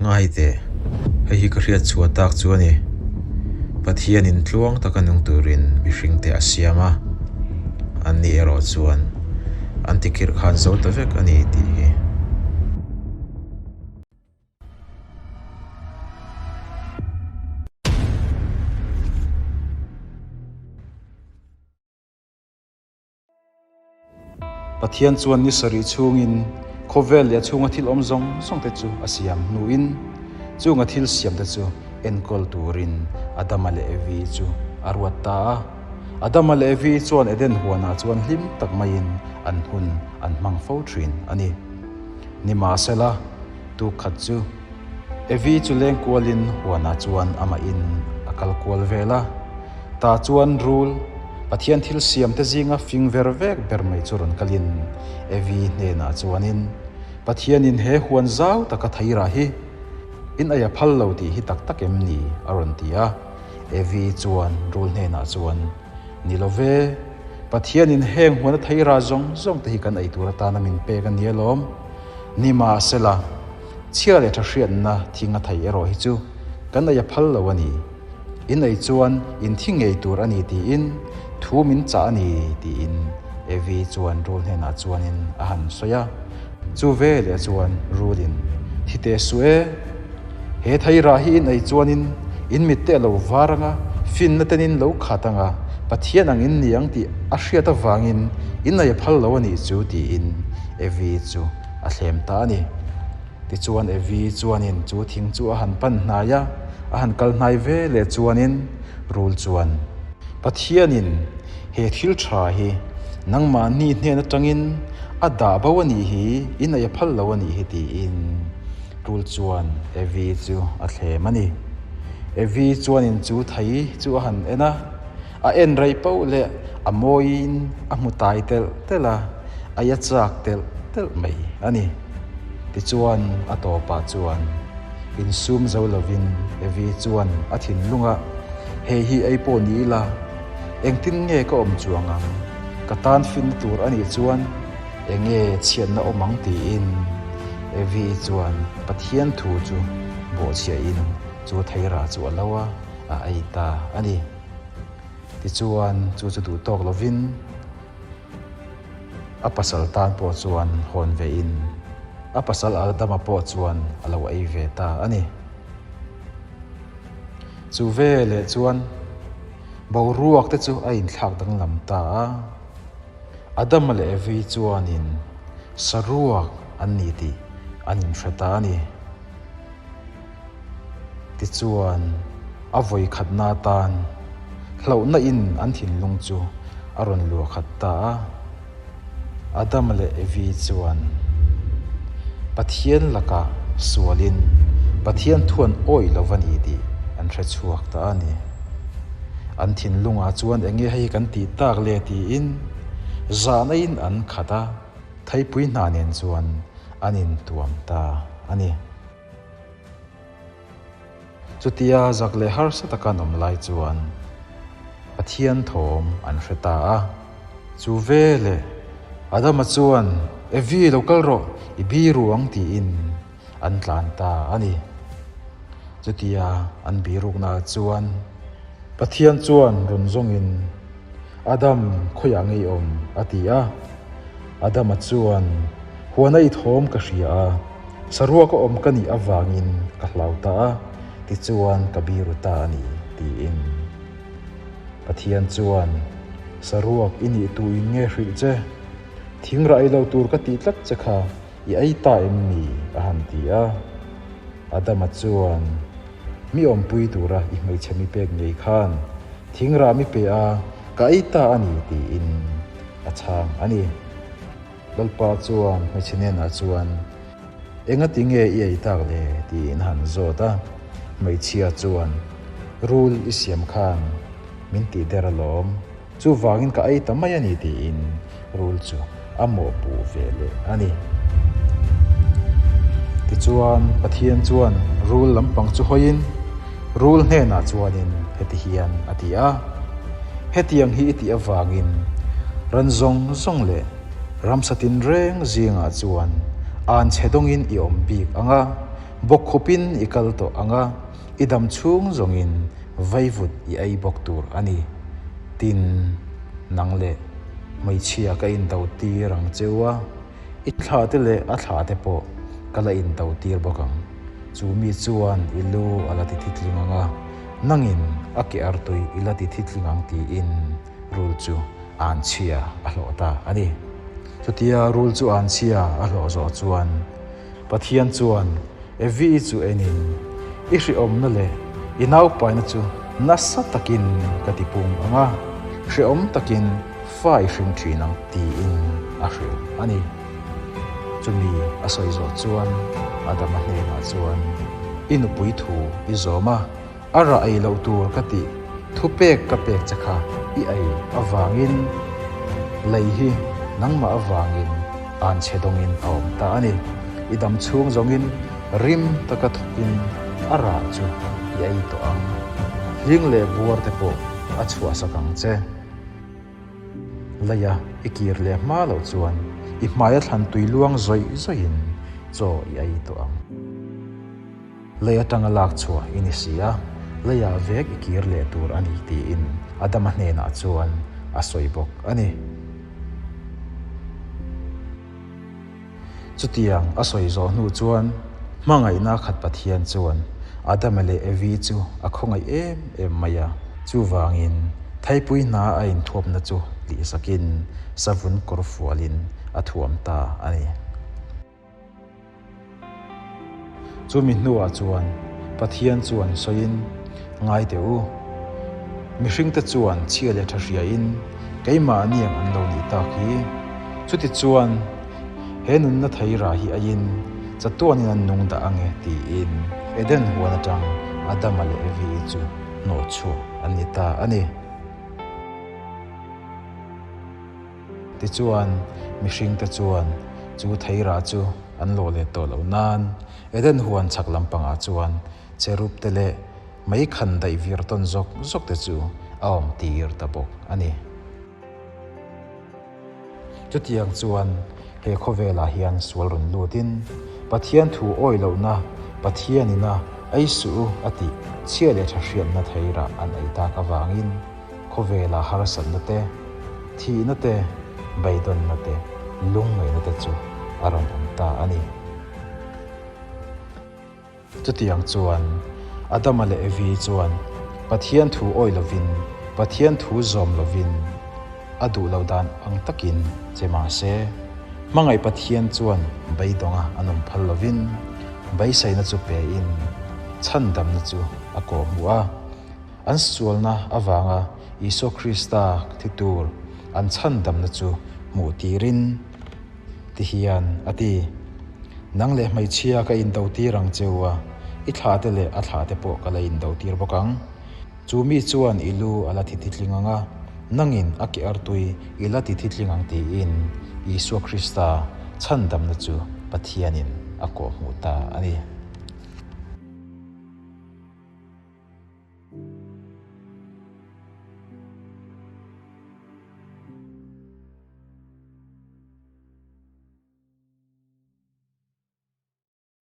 Ngai teh, hei hi ka hriat chhuah tak chu a ni. Pathianin tluang taka nung turin mihringte a siam a, anni erawh chuan an tikhirh khan zo ta vek a ni tih hi. Pathian chuan ni sarih chhungin khawvel leh a chhunga thil awm zawng zawng te chu a siam hnuin chunga thil siam te chu enkawl turin Adama leh Evi chu a ruat ta a. Adama leh Evi chuan Eden huanah chuan hlim tak maiin an hun an hmang fo thin a ni. Nimahsela, tuk khat chu Evi chu leng kualin huanah chuan amahin a kal kual vel a. Tah chuan rul, Pathian thil siamte zinga fing ver vek ber mai chu rawn kalin Evi hnenah chuanin, Pathianin he huan zau taka theirah hi in ei a phal lo tih hi tak tak em ni? a rawn ti a. Evi chuan rul hnenah chuan, Ni lo ve, Pathianin heng huana theirah zawng zawng te hi kan ei tur atana min pek a ni alawm. Nimahsela, chhia leh tha hriatna thing a thei erawh hi chu kan ei a phal lo a ni. In ei chuan in thi ngei tur a ni tiin thu min chah a ni tiin Evi chuan rul hnenah chuanin a han sawi a. Chu veleh chuan rulin, Thi teh suh e, he thei rah hi in ei chuanin in mitte a lo var anga, finna tenin lo khat anga, Pathian ang in ni ang tih a hriat avangin in ei a phal lo a nih chu tiin Evi chu a thlem ta a ni. Tichuan Evi chuanin chu thing chu a han pan hnai a, a han kal hnai ve leh chuanin rul chuan, Pathianin he thil tha hi nangmahni hnen atangin a dah bo a nih hi, in ei a phal lo a nih hi tiin rul chuan Evi chu a thlem a ni. Evi chuanin chu thei chu a han en a, a en rei poh leh a mawiin a hmu tai telh telh a, ei a chak telh telh mai a ni. Tichuan a tawpah chuan insum zo lovin Evi chuan a thinlungah, Hei hi ei pawh ni ila, engtin nge ka awm chuang ang? Ka tan finna tur a nih chuan enge chhiatna awm ang? tiin Evi chuan Pathian thu chu bawhchhiahin chu theira chu a lo a, a ei ta a ni. Tichuan chu chu duh tawk lovin, A pasal tan pawh chuan hawn ve in a pasal Adama pawh chuan a lo ei ve ta a ni. Chu veleh chuan boruak te chu a inthlak danglam ta a, Adama leh Evi chuanin saruak an ni tih an inhre ta a ni. Tichuan, a vawi khatna atan hlauhna in an thinlung chu a rawn luah khat ta a. Adam leh Evi chuan Pathian lakah sualin Pathian thu an awih lo va ni tih an hre chhuak ta a ni. An thinlungah chuan eng nge hei kan tih tak le tiin zahna in an khat a, theipui hna nen chuan an intuam ta a ni. Chutia zak leh harsa taka an awm lai chuan Pathian thawm an hre ta a. Chu veleh Adama chuan, Evi, lo kal rawh, i biru ang tiin an tlan ta a ni. Chutia an biruknaah chuan Pathian chuan rawn zawngin, Adam, khawiah nge i awm? a ti a. Adama chuan, Huana i thawm ka hria a. Saruak a awm ka nih avangin ka hlau ta a, tichuan ka biru ta a ni, tiin. Pathian chuan, Saruak i nih tuin nge hrilh che? Thing rah ei lo tur ka tih tlat che kha i ei ta em ni? a han ti a. Adama chuan, Mi awmpui tura i hmeichhe mi pek ngei khan thing rah mi pe a, ka ei ta a ni, tiin a chhang a ni. Lalpa chuan hmeichhe hnenah chuan, Engati nge i ei tak le? tiin a han zawt a. Hmeichhia chuan, Rul i siam khan min tih der alawm, chuvangin ka ei ta mai a ni tiin rul chu a mawhpuh ve leh a ni. Tichuan, Pathian chuan rul lampang chu hawiin rul hnenah chuanin heti hian a ti a, Hetiang hi i tih avangin ran zawng zawng leh ramsa tinreng zingah chuan an chhe dawngin i awm bik ang a. Bawkkhupin i kal tawh ang a, i dam chhung zawngin vaivut i ei bawk tur a ni. Tin, nang leh hmeichhia ka indo tir ang cheu a, i thlahte leh a thlahte pawh ka la indo tir bawk ang. Chu mi chuan i lu a la ti thitling ang a, nangin a ke artui i la ti thitling ang tiin rul chu anchhia a hlawh ta a ni. Chutia rul chu anchhia a hlawh zawh chuan Pathian chuan Evi chu enin, I hrehawmna leh i naupaina chu nasa takin ka ti pung ang a, hrehawm takin fa i hring thin ang tiin a hrilh a ni. Chumi a sawi zawh chuan Adama hnenah chuan, I nupui thu i zawm a, A rah ei loh tur ka tih thupek ka pek che kha i ei avangin lei hi nangmah avangin an chhe dawngin a awm ta a ni. I dam chhung zawngin rim taka thawkin a rah chu i ei tawh ang. Hling leh buar te pawh a chhuahsak ang che. Leia i kir leh hma loh chuan i hmaia thlan tui luang zawih zawihin chaw i ei tawh ang. Lei atanga lak chhuah i ni si a, leiah vek i kir leh tur a ni tiin Adama hnenah chuan a sawi bawk a ni. Chutiang a sawi zawh hnu chuan hmangaihna khat Pathian chuan Adama leh Evi chu a khawngaih em em mai a. Chuvangin thaipui hna a inthuapna chu lihsakin savun kawr fualin a thuam ta a ni. Chumi hnuah chuan Pathian chuan sawiin, Ngai teh u, mihringte chuan chhia leh tha hriain keimahni ang an lo nih tak hi. Chutichuan, he nunna thei rah hi aiin chatuanin an nung dah ang e, tiin Eden huan atang Adama leh Evi chu hnawhchhuah an ni ta a ni. Tichuan, mihringte chuan chu theirah chu an lawh let tawh loh nan Eden huan chhak lampangah chuan cherub te leh mei khan daih vir tawn zawk zawk te chu a awm tir ta bawk a ni. Chutiang chuan he khawvelah hian sual rawn lutin Pathian thu awi lohna Pathianina ei suh u a tih chhia leh tha hriatna theirah an ei tak avangin Khawvela harsatna te, thihna te, beidawnna te, lungngaihna te chu a rawn awm ta a ni. Chutiang chuan Adama leh Evi chuan Pathian thu awih lovin, Pathian thu zawm lovin a duh lo dan ang takin che mah se, hmangaih Pathian chuan beidawnga an awm phal lovin beiseina chu pein chhandamna chu a kawhhmuh a. An sualna avanga Isua Krista thi tur an chhandamna chu hmuh tirin ti hian a ti, Nang leh hmeichhia ka indo tir ang che u a, i thlahte leh a thlahte pawh ka la indo tir bawk ang. Chu mi chuan i lu a la thi thitling ang a, nangin a ke artui i la ti thitling ang tiin Isua Krista chhandamna chu Pathianin a kawhhmuh ta a ni.